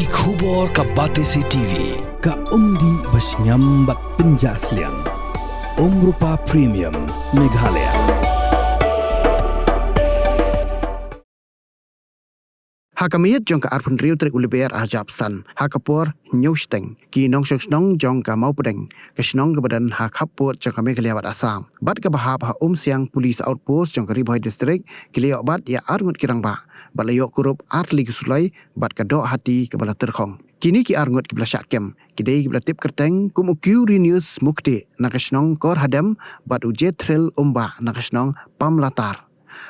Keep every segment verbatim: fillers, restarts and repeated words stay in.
Ki khubor ka Batesi T V, ka umdih ba shngiam bad pynjah sliang. Umrupa Premium, Meghalaya. Ha ka miet jong ka arphew hynriew tarik u Lber arhajar arphew san, ha ka por hynñiew shiteng, ki nongshong shnong jong ka Mawpdeng, ka shnong kaba don ha khappud jong ka Meghalaya bad Assam, bad kaba hap ha Umsiang Police Outpost jong ka Ri Bhoi District, ki la ïoh bat ïa arngut ki rangbah bad la ïoh kurup artylli ki suloi bad ka doh hati kaba la tyrkhong. Kine ki arngut kiba la shah kem ki dei kiba la tip kyrteng kum u Quirinius Mukti na ka shnong Korhadem bad u Jethril Umbah na ka shnong Pamlatar,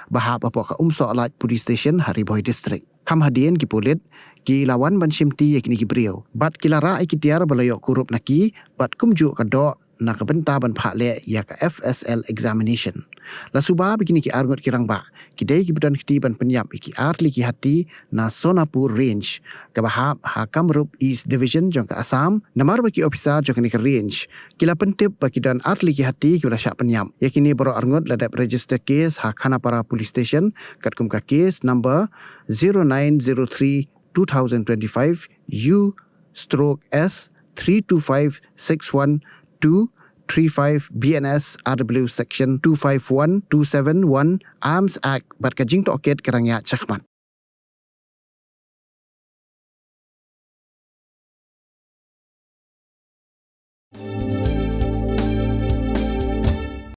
ba hap hapoh ka Umsohlait Police Station ha Ri Bhoi District. Kham hadien ki pulit ki la wan ban shimti ïa kine ki briew bad ki la rah ïa ki tiar ba la ïoh kurup na ki bad kumjuh ka doh na ka bynta ban phah leh ïa ka F S L examination. La suba ba kine ki arngut ki rangbah ki dei kiba don kti ban pynïap ïa ki artylli ki hati na Sonapur Range, kaba hap ha Kamrup East Division jong ka Assam, namar ba ki ophisar jong kane ka range ki la pyntip ba ki don artylli ki hati kiba la shah pynïap. Ïa kine baroh arngut la dep register case ha Khanapara Police Station katkum ka case number zero nine zero three two thousand twenty-five U stroke S three two five six one two three five B N S R W section two five one two seven one Arms Act bad ka jingtohkit ka dang ïaid shakhmat.